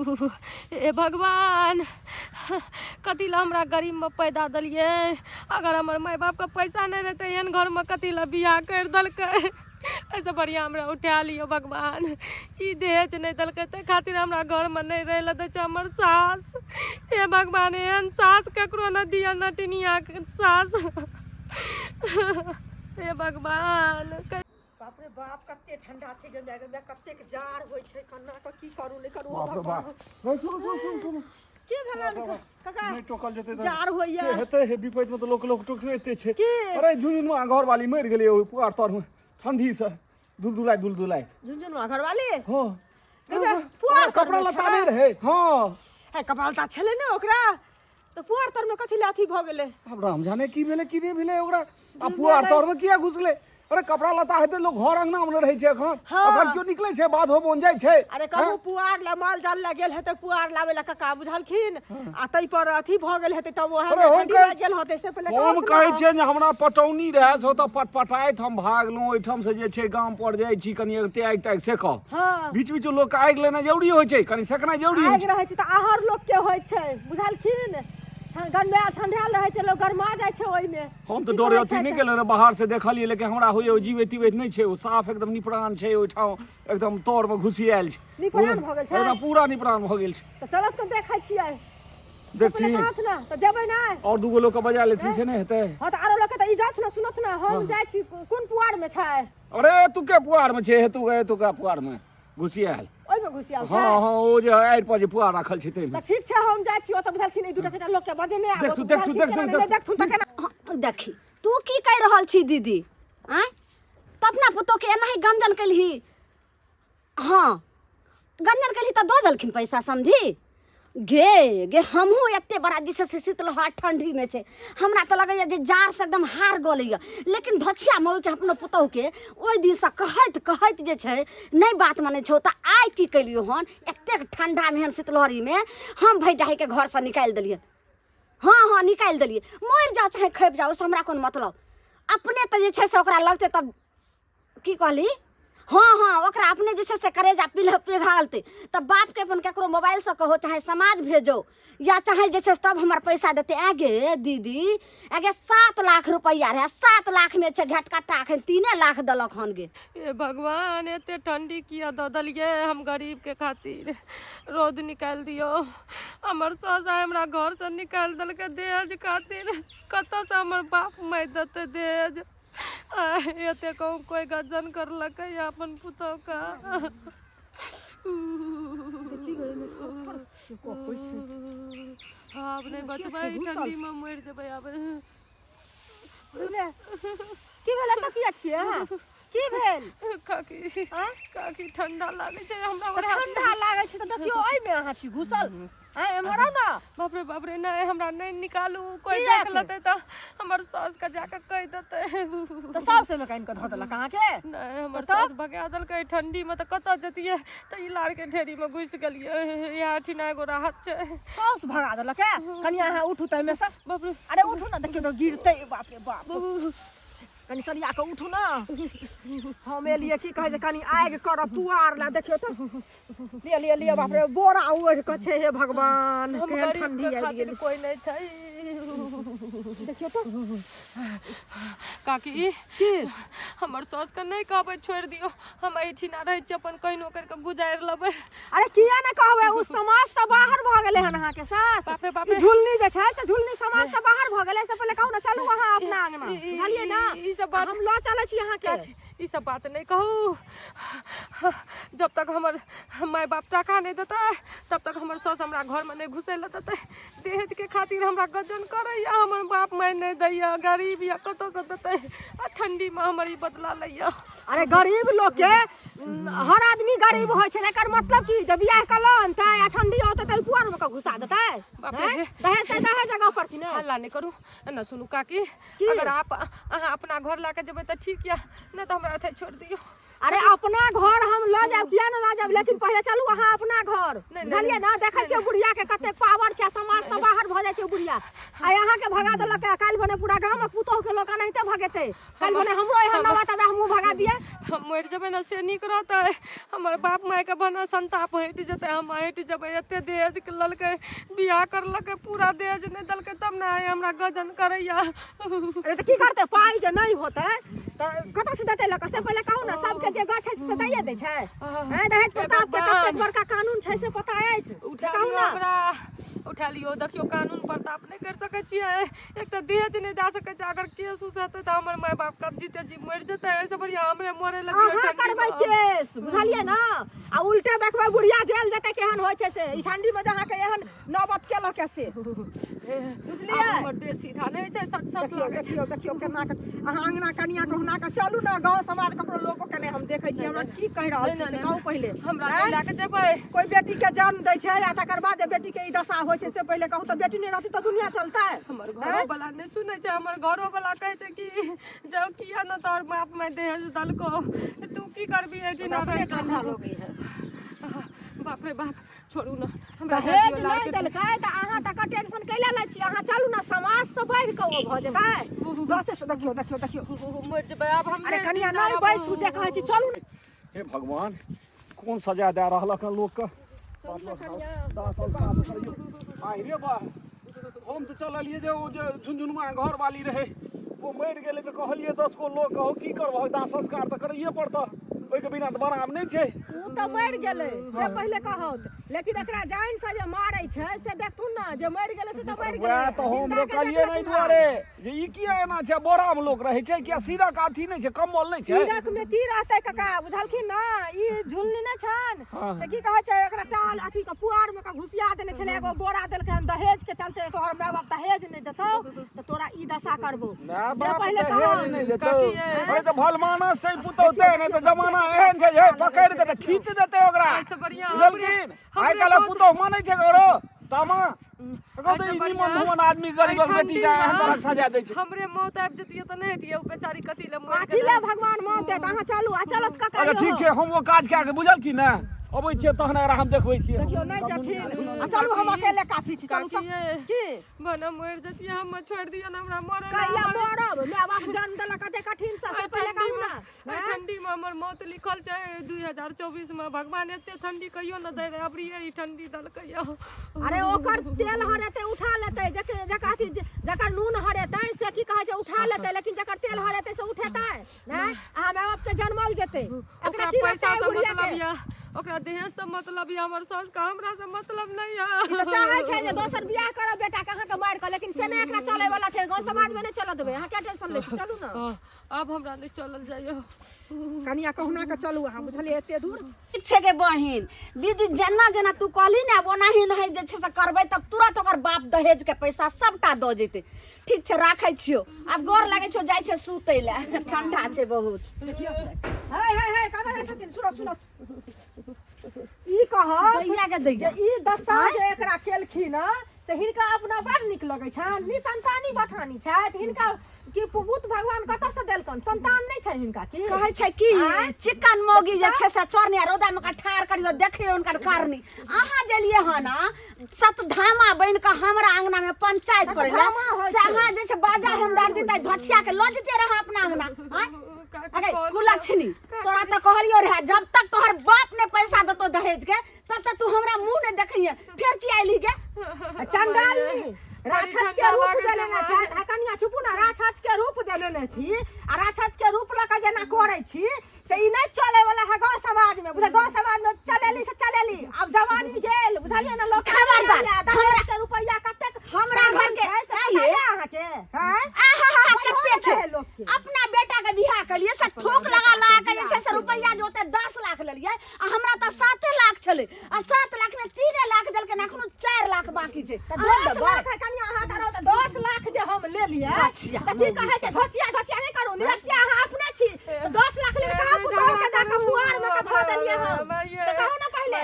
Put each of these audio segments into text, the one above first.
हे भगवान, कथी लए हमरा गरीबमे पैदा देलियै? अगर हमर माय बापके पैसा नहि रहतै, एहन घरमे कथी लए बियाह करि देलकै? एहिसँ बढ़िआँ हमरा उठा लियौ भगवान। ई दहेज नहि देलकै, ताहि खातिर हमरा घरमे नहि रहै लए दै छै हमर सास। हे भगवान, एहन सास ककरो नहि दिअ, नटिनियाके सास। हे भगवान। बाप रे बाप, कते ठंडा छै गे माय, गे माय, कतेक जाड़ होइ छै, कन्ना कऽ की करू नहि करू। बाप रे बाप, नहीं, सुनू सुनू सुनू सुनू। की भेलन काका? नहि टोकल जेतै तऽ जाड़ होइया। से हेतै, हे विपैत मे तऽ लोक लोक टोकते छै। की? अरे, झुनझुनुआ घरवाली मरि गेलै ओहि पुआर तर मे ठंडी से दुलदुलाइत दुलदुलाइत। झुनझुनुआ घरवाली? हँ। देखबै, पुआर कपड़ा तरमे लत्ता छै। नहि रहै, हँ। हे, कपड़ा लत्ता छलै ने ओकरा, तऽ पुआर तरमे कथी लए अथी भऽ गेलै? आब राम जाने की भेलै, की नहि भेलै ओकरा, आ पुआर तरमे किया घुसलै? अरे, कपड़ा लत्ता हेतै, लोक घर अंगना मे रहै छै एखन। हँ। एखन केओ निकलै छै, बाधो बन जाइ छै। अरे, कहू पुआर ला माल जाल ला गेल हेतै, पुआर लाबै ला काका, बुझलखिन? आ ताहि पर अथी भऽ गेल हेतै, तब ओएह अरे, हम ठंडी कहै- लागि गेल होतै से पहिले हम कहथुन कहै ने। छियै जे हमरा पटौनी रहए, से ओतऽ पटपटाइत हम भागलहुँ ओहिठाम से जे छै गाम पर जाइ छी कनि त्यागि त्यागि सेकब। हँ। बीच बीच लोक के आगि लेनाइ जरूरी होइ छै, कनि सेकनाइ जरूरी होइ आगि छै। रहै छै तऽ आहर लोक के होइ छै, बुझलखिन? गरमायल ठंडायल रहै छै, लोक गरमा जाइ छै ओहिमे। हम तऽ की डरे कहै अथी छै नहि तऽ? केलहुँ रहए, बाहर से देखलियै, लेकिन हमरा होइए ओ जीवैत तीवैत नहि छै। ओ साफ एकदम निपरान छै, ओहिठाम एकदम तरमे घुसियायल छै। निपरान भऽ गेल छै? एकदम पूरा निपरान भऽ गेल छै। तऽ चलत तऽ देखै छियै। देखथिन। कहत ने तऽ जेबै ने। और दूगो लोक के बजा लेथिन, से नहि हेतै? हँ, तऽ आरो लोक के तऽ इज्जत ने सुनत ने। हम जाइ छी, कोन पुआर मे छै? अरे, तू के पुआर मे छै, हेतु हेतुका पुआर मे घुसियायल। ओहिमे घुसियाल छै? हँ हँ, ओ जे आड़ि पर जे पुआर राखल छै ताहिमे। तऽ ठीक छै, हम जाइ छी ओतऽ, बुझलखिन? ई दूटा चारिटा लोक के बजेने आबो। देखथुन, देखथुन, देखथुन, नहि देखथुन तऽ केना? हाँ, देखी, तू की कहि रहल छी दीदी? आँय, तऽ अपना पुतोहके एनाही गंजन केलही? हँ, गंजन केलही तऽ दऽ देलखिन पैसा समधी? गे गे, हमहूँ एते बड़ा जे छै से शीतलहर ठण्डीमे छै, हमरा तऽ लगैए जे जाड़सँ एकदम हार गलैए, लेकिन धोछिया मौगीके अपनो पुतोहुके ओहि दिनसँ कहैत कहैत जे छै नहि बात मानै छौ। तऽ आइ की केलियौ हन? एतेक ठण्डामे, एहन शीतलहरीमे हम भरि डाहीके घरसँ निकालि देलियै। हँ हँ, निकालि देलियै। मरि जाउ चाहे खपि जाउ, ओहिसँ हमरा कोन मतलब। अपने तऽ जे छै से ओकरा लगतै तब। की कहली? हँ हँ, ओकरा अपने जे छै से करेजा पिघ पिघालतै तऽ बापके अपन ककरो मोबाइलसँ कहो, चाहे समाज भेजो या चाहे जे छै, तब हमर पैसा देतै। आगे दीदी, आगे 7 लाख रुपैआ रहै, 7 लाखमे छै घटकट्टा, एखन 3 लाख देलक हन गे। हे भगवान, एते ठंडी किया दऽ देलियै हम गरीबके खातिर? रौद निकालि दियौ। हमर सास आइ हमरा घरसँ निकालि देलकै दहेज खातिर। कतऽसँ हमर बाप माय देतै दहेज? एते कहूँ कोइ गजन करलकै या अपन पुतोहके? आब नहि बचबै, ठंडीमे मरि जेबै आब। की भेल? एतऽ किया छियै अहाँ? की भेल? काकी। आँय? काकी, ठंडा लागै छै हमरा। तऽ ठंडा लागै छै तऽ देखियौ, एहिमे अहाँ छी घुसल। आँय, एम्हर आउ ने। बाप रे बाप रे, नहि, हमरा नहि निकालू। कोइ किएक? देख लेतै तऽ हमर सासके जाकऽ कहि देतै। तऽ साउस एहिमे कानि कऽ धऽ देलक अहाँके? नहि, हमर तऽ? सास भगा देलकै ठंडीमे, तऽ कतऽ जतियै? तऽ ई लारके ढेरीमे घुसि गेलियै, इएह ठिना एगो राहत छै। साउस भगा देलक है? कनि अहाँ उठू तऽ एहिमे सँ। बाप रे। अरे, उठू ने, देखियौ तऽ गिरतै। बाप रे बाप, कनि सरिया कऽ उठू ने। हम एलियै, की कहै छै, कनि आगि करब पुआर लए। देखियौ तऽ, लिअ लिअ लिअ। बाप रे, बोरा ओढ़ि कऽ छै। हे भगवान, हम केहन गरीबके ठंडी आबि खातिर गेलै। कोइ नहि छै। देखियौ तऽ। काकी। की? हमर सासके नहि कहबै, छोड़ि दियौ। हम एहिठिना रहै छी, अपन कहिनो करि कऽ गुजारि लेबै। अरे, किया ने कहबै? ओ समाज से बाहर भऽ गेलै हन अहाँके सास। बाप रे बाप ई रे। झुलनी जे छै से झुलनी समाज से बाहर भऽ गेलै। से पहिले कहू ने, चलू अहाँ अपना अंगना, बुझलियै ने? ई सब बात हम लऽ चलै छी अहाँके। काकी, ई सब बात नहि कहू। जब तक हमर माय बाप टाका नहि देतै, तब तक हमर सास हमरा घरमे नहि घुसै लए देतै। दहेजके खातिर हमरा गजन करैया, हमर बाप माय नहि दैया, गरीब यऽ, कतऽसँ देतै? आ ठण्डीमे हमर ई बदला लैया। अरे, गरीब लोग के हर आदमी गरीब होइ छै, एकर मतलब की जे बियाह कऽ लऽ अनतै आ ठंडी औतै तऽ पुआर में कऽ घुसा देतै? बाप रे। हैं? दहेज तऽ दहेज जगह पर की ने। हल्ला नहि करू ने। सुनू काकी। की? अगर आप अहाँ अपना घर लए कऽ जेबै तऽ ठीक यऽ, नहि तऽ हमरा एतऽ छोड़ि दियौ। अरे अपना घर हम लऽ जायब, किया ने लऽ जायब, लेकिन पहिले चलू अहाँ अपना घर, नहि, बुझलियै ने? देखै छियै बुढ़िया के कतेक पावर छै, समाज से बाहर भऽ जाइ छै बुढ़िया। आइ अहाँके भगा देलक, काल्हि भने पूरा गामक पुतोह के लोक एनाहिते भगेतै। काल्हि भने हमरो एहन नौबत आबै, हमहूँ भगा दियै। हम मरि जेबै ने से नीक रहतै, हमर बाप मायके भने संताप हटि जेतै, हम हटि जेबै। एते दहेज लेलकै, बियाह करलकै, पूरा दहेज नहि देलकै तब ने आइ हमरा गजन करैया। अरे तऽ की करतै, पाइ जे नहि होतै तऽ कतऽ से देतै लऽ कऽ, से पहिले कहू ने। सबके जे गाछ छै से दैये दै छै? हैं, दहेज प्रताप के कतेक बड़का कानून छै से पता अछि? से उठा कहू लियौ ने हमरा, उठा लियौ। देखियौ, कानून प्रताप नहि करि सकै छियै, एक तऽ दहेज नहि दए सकै छै, अगर केस उस हेतै तऽ हमर माय बाप कब जीते जी मरि जेतै। एहिसँ बढ़िआँ हमरे मरे लए दियौ। अहाँ ठण्डीमे। करबै केस, बुझलियै ने? आ उल्टे देखबै बुढ़िया जेल जेतै, केहन होइ छै से। ई ठंडी में जे अहाँके एहन नौबत केलक से बुझलियै? आब हमर देह सीधा नहि छै, सट सट देखियौ लागै छै। देखियौ देखियौ केना के अहाँ अंगना कनिया कहुना के चलू ने। गाँव समाज ककरो लोको के नहि हम देखै छी। हमरा की कहि रहल नहि, छी से नहि, कहू नहि। पहिले। हमरा आँय? नहि लए कऽ जेबै। कोई बेटी के जन्म दै छै आ तकर बाद जे बेटी के ई दशा होइ छै से पहिले कहू तऽ। बेटी नहि रहती तऽ दुनिया चलतै? हमर घरो वाला नहि सुनै छै। हमर घरो वाला कहै छै कि जाउ, किया ने तोहर बाप माय दहेज देलको, तू की करबी एहिठिना अपने रहि कऽ? ठंडा लगै है। बाप रे बाप, छोड़ू ने हमरा। दहेज नहि देलकै तऽ अहाँ तकर टेंशन कैला लै छी? अहाँ चलू ने, समाज से बढ़ि कऽ ओ भऽ जेतै दसे से। देखियौ देखियौ देखियौ। मरि जेबै आब हम। अरे नहि कनिया, जिन्दा नहि रहब। बैसू, जे कहै छी चलू ने। हे भगवान, कोन सजा दए रहलक हन लोकके? चलू ने कनिया। आहि रे बा, हम तऽ चललियै जे ओ जे झुनझुनुआ घरवाली रहै ओ मरि गेलै, तऽ कहलियै 10 गो लोक कहो की करबह, दाह संस्कार तऽ करैए पड़तह, ओहिके बिना तऽ बराम नहि छै। ओ तऽ मरि गेलै से पहिले कहत, लेकिन एकरा जान से जे मारै छै से देखथुन ने। जे मरि गेलै से तऽ मरि गेलै, वएह तऽ हम जिन्दा के रोकलियै ने एहि देखलखिन। दुआरे जे ई किया एना छै? बोरामे लोक रहै छै? किया सीरक अथी नहि छै, कम्बल नहि छै? सीरक में की रहतै काका, बुझलखिन ने? ई झुलनी नहि छनि से की कहै छै एकरा, टाल अथी के पुआर में के घुसिया देने छलै। एगो बोरा देलकै हन दहेज के चलते, तोहर माय बाप दहेज नहि देतौ तऽ तोरा ई दशा करबो। माय से बाप पहिले दहेज कहन नहि देतौ? काकी ये। अरे तऽ भलमानस से पुतौते, नहि तऽ जमाना एहन छै जे पकड़ि कऽ तऽ खींच देतै ओकरा। एहिसँ बढ़िआँ हमरे बुझलखिन? हमरे आइ काल्हि गोद पुतौह मानै छै ककरो तामा? कहू तऽ, एहिसँ ई बढ़िआँ निमन धुमन आदमी गरीबक एहि बेटी के ठण्डीमे एहन तरहक सजा दै छै। हमरे मौत आबि जतियै तऽ नहि हेतियै? ओ बेचारी कथी लए मरि कथी गेलै? ले भगवान मौत देत? अहाँ चलू आ चलत काका अच्छा यौ। ठीक छै, हम ओ काज कए कऽ बुझल की ने अबै छियै, तहन एकरा हम देखबै छियै। देखियौ, नहि जथिन आ चलू, हम अकेले काफी छी, चलू काकी तऽ। ये। की? भने मरि जतियै, हम छोड़ि दिअ ने हमरा मरे। कैला मरब? माय बाप जन्म देलक कते कठिन से, से पहिले कहू ने। एहि ठंडी में हमर मौत लिखल छै। 2024 में भगवान एते ठंडी कहियो न दै रहै, अबरिये ई ठंडी देलकै यऽ। अरे ओकर तेल हरेतै उठा लेतै, जकर जकर अथी जकर नून हरेतै से की कहै छै उठा लेतै, लेकिन जकर तेल हरेतै से उठेतै नहि? अहाँ माय बाप के जनमल जेतै एकरा ओकरा की पैसा रहतै से बुढ़िया मतलब के? यऽ, ओकरा दहेज से मतलब यऽ, हमर सास के हमरा से मतलब नहीं ई तऽ यऽ। चाहै छै जे दोसर बियाह करब बेटा के अहाँके मारि कऽ, लेकिन से नहि एकरा चलै वाला छै। गाँव समाज मे नहि चलऽ देबै। अहाँ क्या टेंशन लै छी? चलू ने। हाँ, आब हमरा नहि चलल जाइए। कनिया, कहुना कऽ चलू अहाँ, बुझलियै? एते दूर ठीक छै गे बहिन दीदी, जेना जेना तू कहली ने, आब ओनाही नहीं जे छै से करबै, तब तुरंत ओकर बाप दहेज के पैसा सबटा दऽ जेतै। ठीक छै, राखै छियौ आब, गोर लागै छियौ, जाइ छै सुतै लए, ठंडा छै बहुत। देखियौ, हे हे हे, कतऽ जाइ छथिन? सुनो सुनो, ई कहत दैया के दैया। जे ई दशा जे एकरा केलखिन हँ, से हिनका अपना बड़ नीक लगै छनि। निसंतानी बथानी छथि हिनका, कि पुत भगवान कतऽ से देलकन? संतान नहि छनि हिनका की? कहै छै कि आँय? चिकन मौगी जे छै से चोरनी आ रौदा में ठार करियो, देखियो हुनकर करनी। अहाँ जेलिए हन सतधामा बनि कऽ हमरा अंगना में पंचायत करै लए, सतधामा होइ से छै। अहाँ जे छै बाजा हम डार दितै, धछिया के लऽ जैते रहा अपना अंगना। आँय? अगे कुलक्षणी, तोरा तऽ कहलियो रहे, जब तक तोहर बाप ने पैसा देतो दहेज के तब तक तू हमरा मुंह ने देखिए, फेर की आइली गे? चंडालनी, राक्षस के रूप जे लेने छै। आ कनिया चुपू ने। राक्षस के रूप जे लेने छी आ राक्षस के रूप लऽ कऽ जेना करै छी से ई नहि चले वाला है गाँव समाज में, बुझल? गाँव समाज में चलेली से चलेली, आब जवानी गेल, बुझलियै ने? लोक खबरदार, दहेज के रुपैआ कतेक हमरा घर के छै से पता यऽ अहाँके? हैं? आहा, बढ़ो कते ने छै दहे लोकके। अपना बेटा के बियाह केलिए से थूक लगा लगा के जे छै से रुपैआ जो ओते 10 लाख लेलिए, आ हमरा तऽ 7 लाख छलै, आ 7 लाख में 3 लाख देलकै, एखनो 4 लाख बाकी छै। तऽ अहाँ 10 देबै? लाख है कनिया, अहाँ तऽ रहू तऽ 10 लाख जे हम लेलियै धोछिया, तऽ की कहै छै? धोछिया धोछिया नहि करू, निरसिया अहाँ अपने छी। तऽ 10 लाख लेके कहाँ पुतोह के जाके पुआर में के धऽ देलियै हम, से कहू ने पहिले?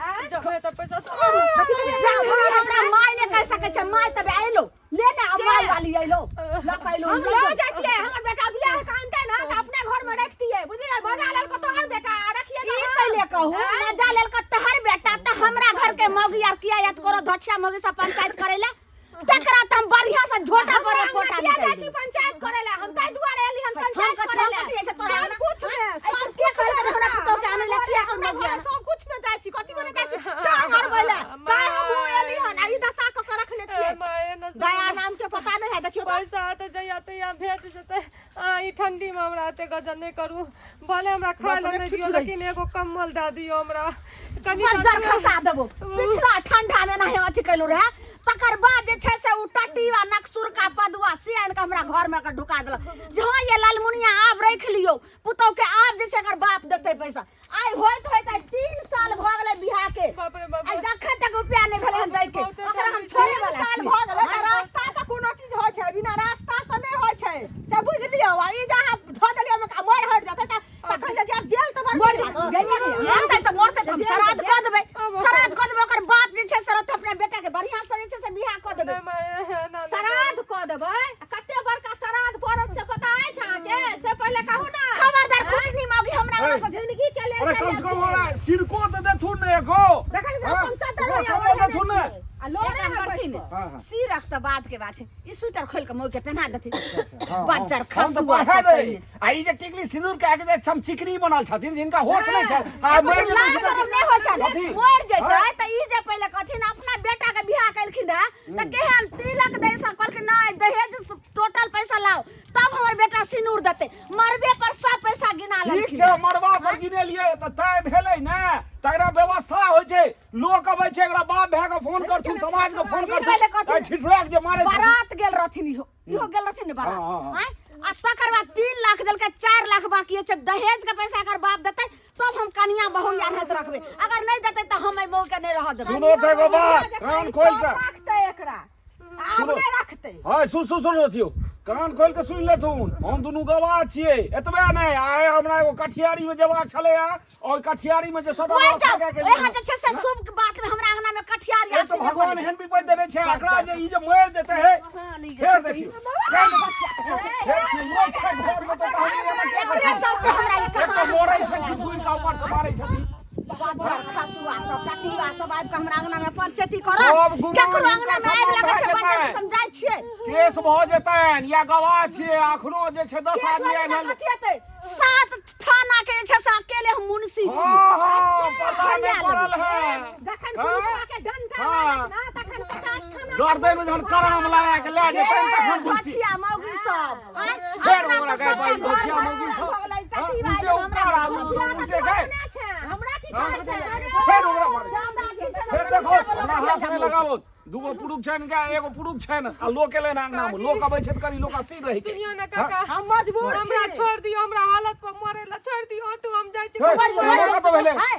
आँय? जब तऽ पैसा जा, हमरा माय नहि कहि सकै छै। माय तब अयलो ले ने, आब माय वाली अयलो लऽ कऽ अयलो। हम लऽ जैतियै, हमर बेटा बियाह के आनतै ने तऽ अपने घर में रखतियै, बुझलियै? बजा लेलको तोहर कहू मजा लेल के तहर बेटा त हमरा घर के मौगी यार किया याद करो धछिया मौगी सब पंचायत करेला तकरा त हम बढ़िया से झोटा पर फोटा किया निकालि जाइ छी देबै। पंचायत करे ला हम ताहि दुआरे एली हन हम पंचायत कथी करे हम ला कथी ऐसे तोरा सब अंगना? कुछ में सब के कहलकै हमरा पुतोह के आनै ला किया हमरा हमरा घरे सब कुछ में जाइ छी कथी बने जाइ छी टांग अड़बै ला ताय हम एली हन आ ई दशा क के रखने छियै मारे न दया नाम के पता नहीं है देखियो तऽ। पैसा तऽ जहिया तहिया भेट जेतै आ ई ठंडी में हमरा एते गजन नहि करू भले हमरा खाय लए नहि दियौ लेकिन एगो कम्बल दए दियौ हमरा कनि बज्जर खसा देबो पिछला ठंडा में नहीं अथी कैलू रहे तकर बाद जे छै से उ टटीवा नकसुरका पदुआ से आनि के हमरा घर में के ढुका देलक जे हाँ ये लालमुनिया आब रख लियो पुतोह के आब जे छै एकर बाप देतै पैसा आइ होइत होइत आइ 3 साल भऽ गेलै बियाह के बाप रे बाप। आइ जखन तक रुपया नहि भेलै हन दै के बहुते ओकरा हम छोड़े वाला साल छी भऽ गेलै तऽ रास्ता से कोनो चीज होइ छै बिना रास्ता से नहि होइ छै से बुझि लियौ आ ई जे अहाँ धऽ देलियै ओहिमे मरि हटि जेतै तऽ तखन जे जायब जेल तऽ बड़ मरतै तऽ मरतै तऽ हम श्राद्ध कऽ देबै श्राद्ध कऽ देबै ओकर बाप जे छै से रहतै अपना बेटा के बढ़िआँ से जे छै से बियाह कऽ देबै श्राद्ध कऽ देबै आ कते बड़का श्राद्ध पड़त से पता अछि अहाँके से पहिले कहू ने खबरदार कुटनी मौगी हमरा अरे, से जिंदगी के लेल अरे कम से कम हमरा सिरको तऽ देथुन ने एगो देखै छी हाँ, पंचहत्तर ओकरा होइया कम्बल देथुन ने आ लोरे एक काम करथिन हाँ, हाँ। सिरक तऽ बाद के बात छै ई स्वेटर खोल के मौगी के पहना देथिन हाँ, बच्चर हम तऽ खसुआ पढ़ा सब देबै। पहिने आ ई जे टिकली सिंदूर के आगे जे चमचिकनी बनल छथिन जिनका होश नहि छनि आ मरि जेतै लाज शरम नहि होइ छनि अथी, मरि जेतै हाँ। तऽ ई जे पहिले कहथिन अपना बेटा के बियाह केलखिन रहे तऽ केहन तिलक दै से कहलखिन नहि दहेज टोटल पैसा लाओ तब हमर बेटा सिनूर देतै मरबे पर सब पैसा गिना ठीक लेलखिन छै मरबा पर गिनेलियै तऽ तय भेलै ने तकरा व्यवस्था होइ छै लोक अबै छै एकरा बाप भाय के फोन करथुन समाज के फोन ई पहिले करथुन कहथिन। एहि ठिठुरा के जे मारे छथिन। बारात गेल रहथिन इहो इहो गेल रहथिन ने बारात हाँ, हाँ, हाँ। आँय? आ तकर बाद 3 लाख देलकै 4 लाख बाकी छै दहेज के पैसा अगर बाप देतै तब हम कनिया बहू यार हाथ रखबै अगर नहीं देतै तऽ हम एहि बहू के नहीं रह देबै सुनो तऽ एगो बात कान खोल के रखतै एकरा आब सुनो। नहि रखतै हाँ सुन सुन सुन अथियो कान खोल के सुनि लेथुन हम दुनू गवाह छियै एतबे नहि आइ हमरा एगो कठियारी में जेबाक छलैया और कठियारी में जे सब मर व्यवस्था जाओ कए के यहाँ जे छै से शुभ के बात में हमरा अंगना में कठियार एक तो भगवान एहन विपत्ति देने छै एकरा जे ई जे मरि जेतै हे फेर देखियौ फेर देखियौ छै घर में तऽ कहानी एना के एकरे चलते हमरा ई एक तऽ कहानी मरै छथिन घुरि कऽ ऊपर से मारै छथिन बच्चा खसुआ सब टटुआ सब आबि कऽ हमरा अंगना में पंचायती करत सब गुमान केकरो अंगना हिनका में आबि सब लगै छै भए पंचायती जेतनि। समझाइ छियै केस भऽ जेतनि या गवाह छियै अखनो जे छै 10 केस आदमी होइके आयल कथी हेतै सात थाना के जे छै से अकेले हम मुंशी छी हाँ हाँ पता नहि हरिया पड़ल है जखन हाँ? पुलिसवा के डंडा हाँ। लागत ना तखन 50 थाना के गर्दन में जहन कराम लगा के लए जेतनि तखन बुझती धछिया मौगी सब आँय? फेर अपना ओकरा तऽ गए भाई सबटा धछिया घर मौगी सब भऽ गेलै, हाँ, टटी उल्टे बाई उपकार हमरा आगू धछिया तऽ उल्टे तू गए अपने छै हमरा की हाँ? कहै छै फेर ओकरा मारै जादा अथी छै ने, फेर देखो बोलो हमरा के हाथ चलि नहि जाबू। लगाओ दूगो पुरुख छनि के एगो पुरुख छनि आ लोक एलै ने अंगना मे लोक अबै छै तऽ कनि लोक अस्थिर रहै छै सुनियो ने काका हम मजबूर हमरा छी छोड़ दियो हमरा हालत पर मरे ला छोड़ दियो ऑटो हम जाइ छी हे, मर जो, मर जो। कतऽ भेलै आँय,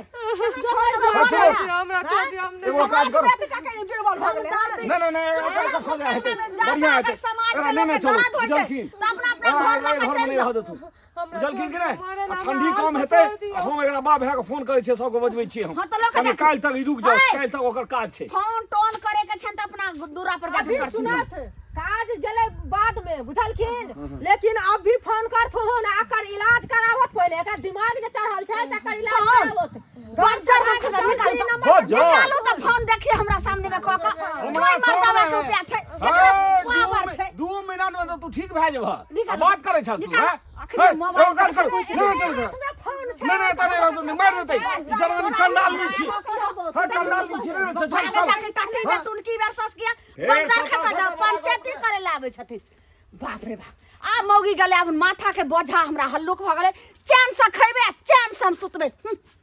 जो मर जो, छोड़ मर दियो जो। हमरा छोड़ दियो हम एगो काज करू बेटी का के जुड़बल भऽ गेलै हम नहि नहि नहि एकर कखन जादा हेतै अगर बढ़िआँ हेतै समाज के एकरा नहि लोकके नहि छोड़ू दर्द होइ छै, बुझलखिन तऽ अपना अपना घर लऽ कऽ घरमे चलि नहि जाउ। रहऽ देथुन हमरा बुझलखिन कि नहि छोड़ दियौ, आ हमरा ठंडी हाल कम पर हेतै छोड़ दियौ। आ हम एकरा बाप भाय के फोन करै छियै सबके बजबै छियै हम हाँ, तऽ लोक कनि जाके- काल्हि तक ई रुकि जाउ हाय। काल्हि तक ओकर काज छै फोन टोन करे के छनि तऽ अपना दूरा पर जाके अभी करथिन। सुनत काज गेलै बाद में बुझलखिन लेकिन अब भी फोन करथुन आ एकर इलाज करावत पहिले एकर दिमाग जे चढ़ल छै से एकर इलाज फोन? करावत बज्जर हम खसा निकालू तऽ- बज्जर? निकालू तऽ फोन देखिए हमरा सामने में कऽ कऽ हमरा कोई मर्दावा के सामने। रुपया छै केकरा हे, पावर छै दू मिनट में तऽ तू ठीक भए जेबह निकालू। बात करै छह तू निकालू। हैं? अखने हे, मोबाइल एगो काज करू पर नहि नहि चलू हाथमे फोन छै नहि नहि एतऽ नहि रहत मारि देतै जनानी चंडाल नहि छी हँ चंडाल नहि छी नहि, चल चल आगे जाके टटी में टुनकी वर्सस किया फेर बज्जर सभटा खसा जाओ सभटा पंचायती करे ला आबै छथिन बाप रे बाप आ मौगी गेलै आब माथा के बोझा हमरा हल्लुक भऽ गेलै चैन से खैबै आ चैन से हम सुतबै।